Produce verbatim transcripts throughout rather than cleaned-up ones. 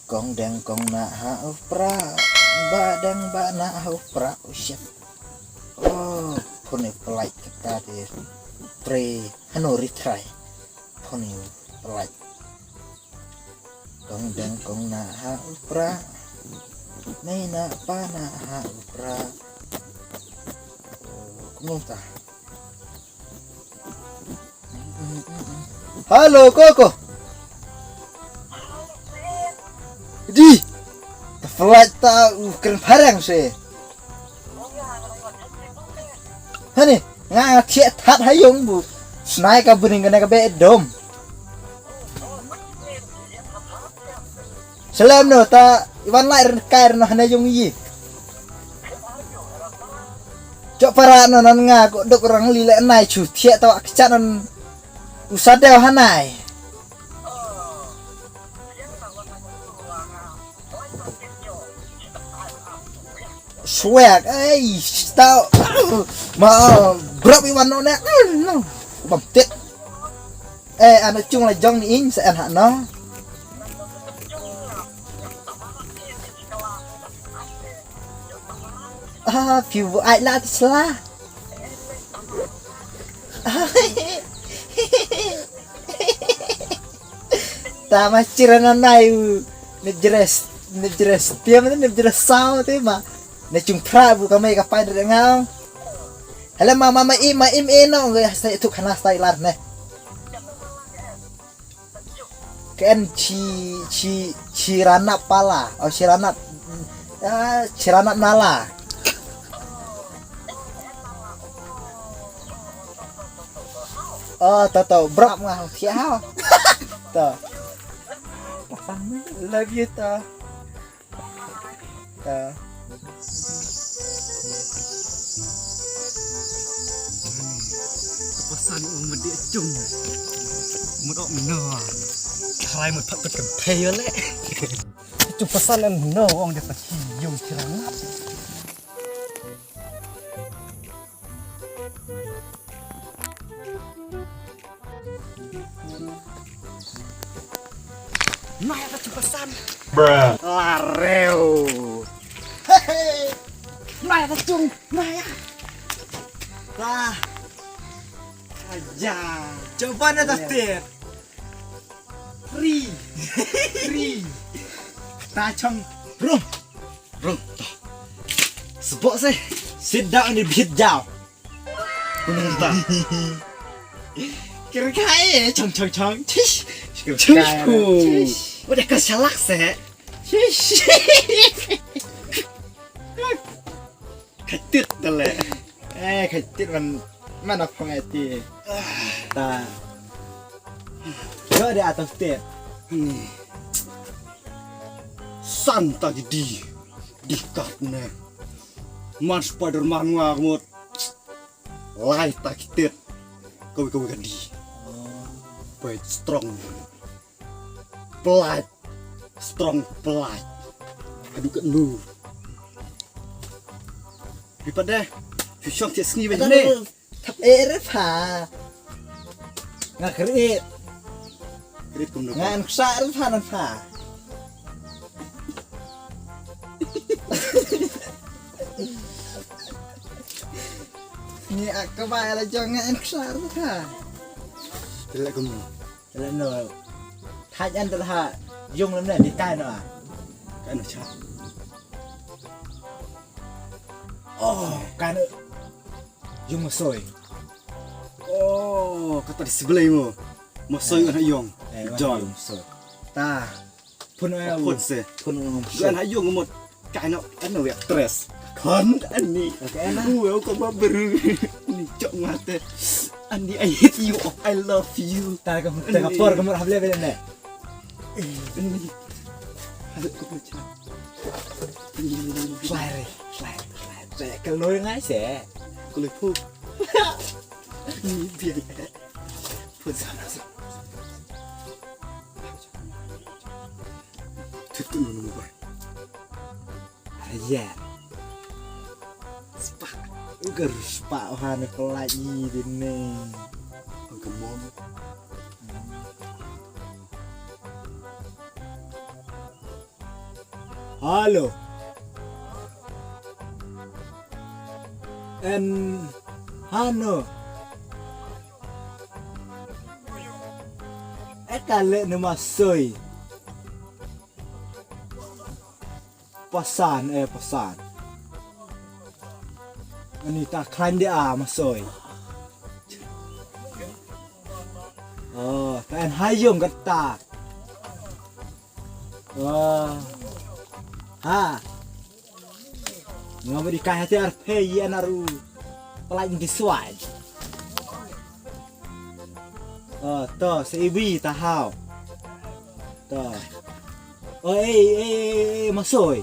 Kong deng kong nah ha u pra, ba deng ba nah ha u pra, oh shit. Oh, phone u flight kata te. Pre, hano retry. Phone u flight. Kong deng kong nah ha u pra. Nei nah pa nah ha u pra. Oh, kumno ta. Halo, Koko. Di. Ta flight ta u kren phareng se. Hani, nga nga thiah that ha yung bu. Snai ka buning kane ka be dom. Salam no ta iwan lai ren kai ren hane yung yi. Chok para no nan nga ko dok rang li le nai chu thiah ta wa kchat nan usa deu hanai. Swag, ei, tau. Ma, brap iwan no ne. No. Bam tit. Eh, ano chung la jong ni in sa en ha no. Ah, piu ai la tsla. Ta ma chira na nai u. Nip jeres, nip jeres. Tiam nip jeres sao te ma. Ne chung pra bu ka mai ka pai de ngau. Hala ma ma ma i ma im e no ngai sai tu khana sai lar ne. Ken chi chi chi ranap pala. Oh chi ranap. Ah, chi ranap nala. Oh, to to brap nga siap. To. Love you to. Ka. Ka pasan u medi cung. Mut ok no. Tharai mut pat kut kan thei le. Cung pasan an no ong de pa chi yung chi rang. Nai ka cung pasan. Lareu. Hehe. Nai ka cung, nai ya. Wah. Aja. Coba na ta tir. Free. Free. Ta chong. Bro. Bro. Sebok se. Sit down ni bit jao. Kira kai chong chong chong. Chish. Chish. Wada ka shalak se. Chish. Khatit dale. Eh, khatit man mana phong ati. Ta. Yo de atas tet. Ni. Santa di. Di kat ne. Man Spider-Man nga mut. Lai ta kitet. Kawi kawi ka di. Pai strong. Pelait. Strong pelait. Aduh kat nu. Bipat deh. Susong tiak sengi baju ni. Thap eh re pha. Nga krit. Krit kum dong. Nga an ksa re pha nan pha. Ni ak ka bai la jong nga an ksa re pha. Telek kum. Telek no. Thaj an telha. Jong lam ne di kai no a. Kai no cha. Oh, kai no. Yung masoi. Oh, kata di sebelah mo. Masoi eh, anak yung. Eh, John. Masoi. Ta. Pun eh, pun se. Pun eh, pun. Anak yung mo. Kaino, ano ya tres. Kon ani. Okay, ano? Wow, ko ba beru. Ni cok mate. Ani, I hate you. Oh, I love you. Ta ka ta ka por ka mor hable bele ne. Ani. Halo ko bacha. Slide, slide, slide. Kaloi ngai se. Kaloi pu. Ni biang. Put sana. Tutu nunu bai. Ayan. Spa. Ugar spa wahane pelai dine. Ang kemom. Halo. En hano. Eka le ne masoi. Pasan, eh, pasan. Ani ta khan de a masoi. Oh, ta en hayong kata. Wah. Ha. Nga beri kai hati arphe ye anaru. Pelain biswai. Oh, to, se iwi ta hau. To. Oh, eh, eh, eh, eh, masoi.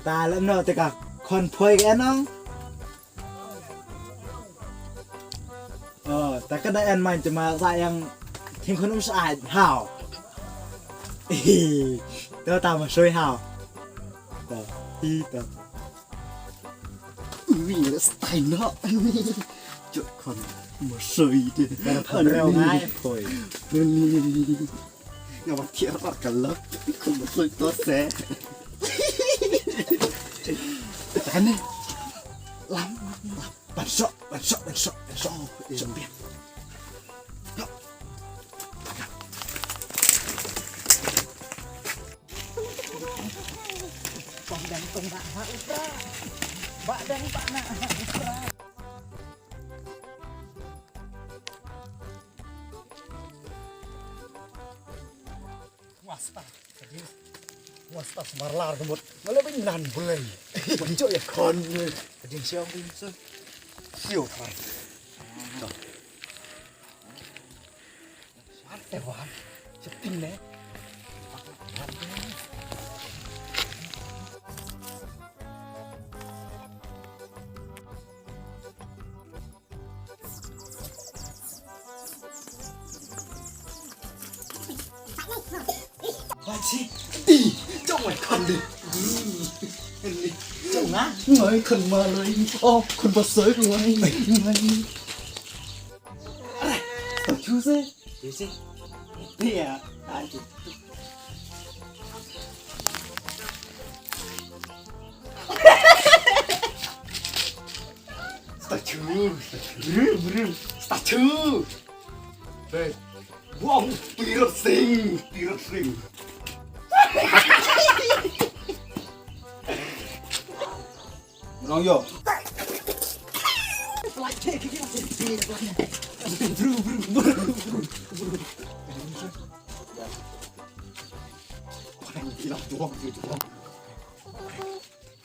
Ta lam no te ka khon phoi ke nong. Oh, ta ka da en man te ma sa yang thing khon um sa ai hau. To ta masoi hau. To, i to. Ui, stai na. Jot khon masoi de. Ka pha breu ngai phoi. Nga ba thiar ar ka lak. Khon masoi to se. Tane. Lam, lam. Ban sok, ban sok, ban sok, ban sok. Sok biang. Ba dang tong na ha u pra. Ba dang ba na ha u pra. Wasta. Wasta smarlar kemut. Ngale bin nan bulai. Menjuk ya kon. Kadin siang bin so. Siu kan. Ate wan. Ceting ne. Wan si. Ih, jong wai kham di. Jong nga. Ngai kham ma lai. Oh, kham ba sai ngai. Ngai. Are, tu se. Tu se. Dia. Aduh. Statue, statue, statue. Hey, wow, Tirot Singh, Tirot Singh. Menang yo.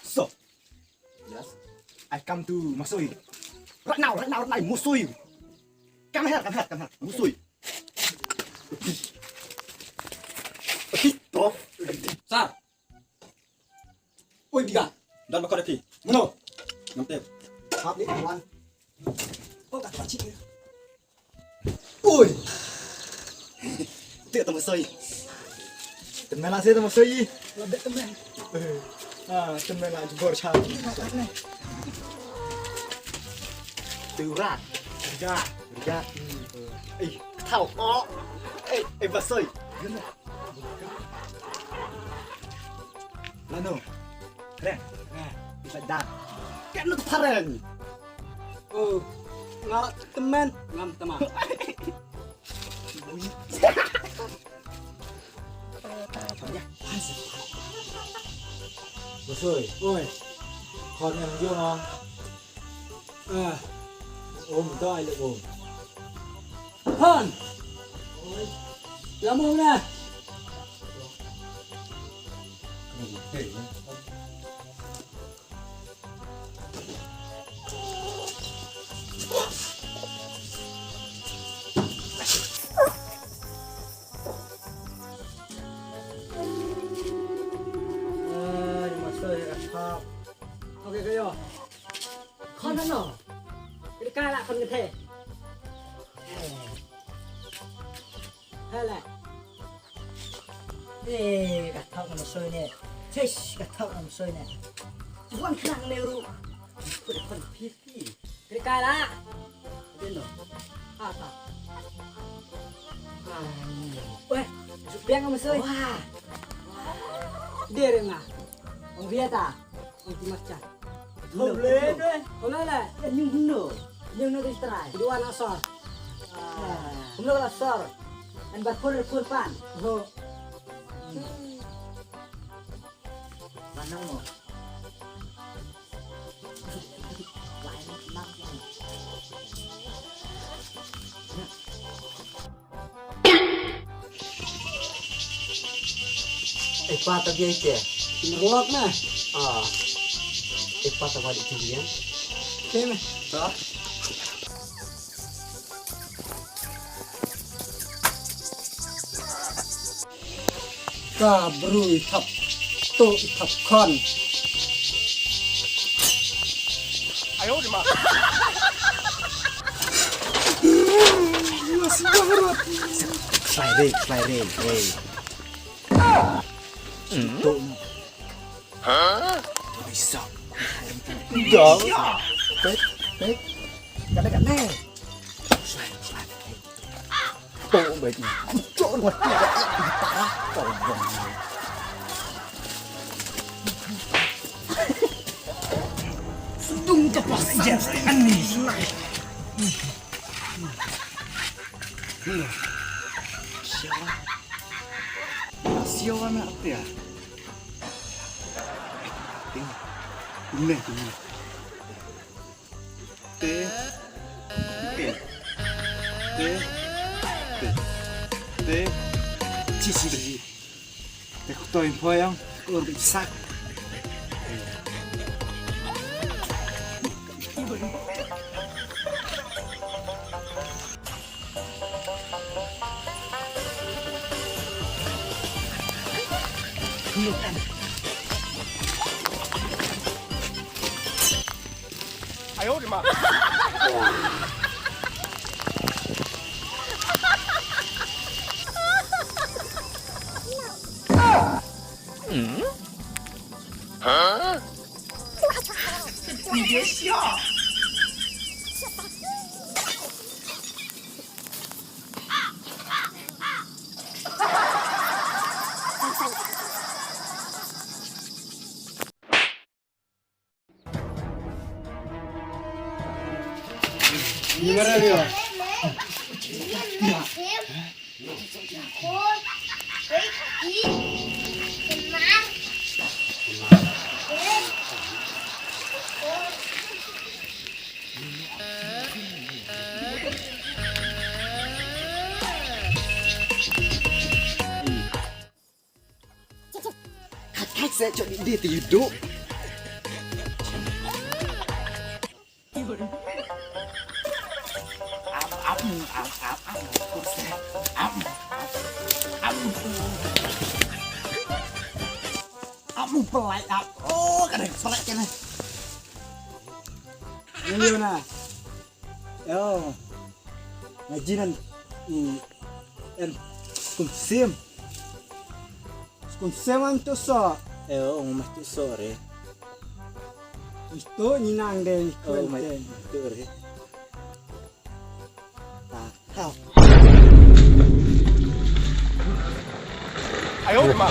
So, yes, I come to Masoi. Right now, right now, right now, Masoi. Come here, come here, come here, Masoi. Sir. Oi, biga. Dan bakor phi. Mano? Ngam tip. Hap ni kawan. Oh, kat pachik. Oi. Te tama soi. Temen la se tama soi. La bet temen. Ah, temen la jubor cha. Turat. Ria. Ria. Eh, thau. Oh. Eh, eh, ba soi. Lano. Reng. Reng. Isa dan. Kan tu paren. Oh. Nga temen ngam teman. Busoi. Oi. Kon em jong. Ah. Um, dai le um. Han. Lamong na. Ai, master ya, khap. Okay, kayo. Khon hano? Kiri kai la khon kete. Hele. Eh, ka thok na soi ne. Tish, ka thok na soi ne. Wan khnang ne ru. Put khon phi phi. Kiri kai la. Dino. Apa? Weh, biang na soi. Wah. Dere nga. Ong biata. Ong ti marcha. Hole de. Hole le. Nyung no. Nyung no di trai. Dua na sor. Kumno la sor. En bar kur kur pan. Ho. Manang mo. Ei pa, ta biang te. Merlok na. Ah. Ei pa, ta wadi tu biang. Te me. Ta. Ka bru i thap to i thap khon. Ayo di ma. Fly re, fly re, hey. To. Hah? Bisa. Dah. Pet, pet. Kata kata. Fly, fly. Tawh bad kucok ruh tu. Parah tawh bang. Sdung ka pas jan sdang ni. Siawa. Siawa na apa ya? Ini, ini. Te. Te. Te. Te. Te. Ci, ci, ci. Te kutoi pho yang. Ur sak. Khat khat se chok di di ti yudu. Amu pelai ap. Oh, kadang pelai kena. Ini mana? Yo. Ngaji nan, mm, en, skum sim. Skum sim am tu so. Yo, ngomah tu so re. Itu nyinang deh. Oh, mai tu re. Ta, hau. Ayo, ma.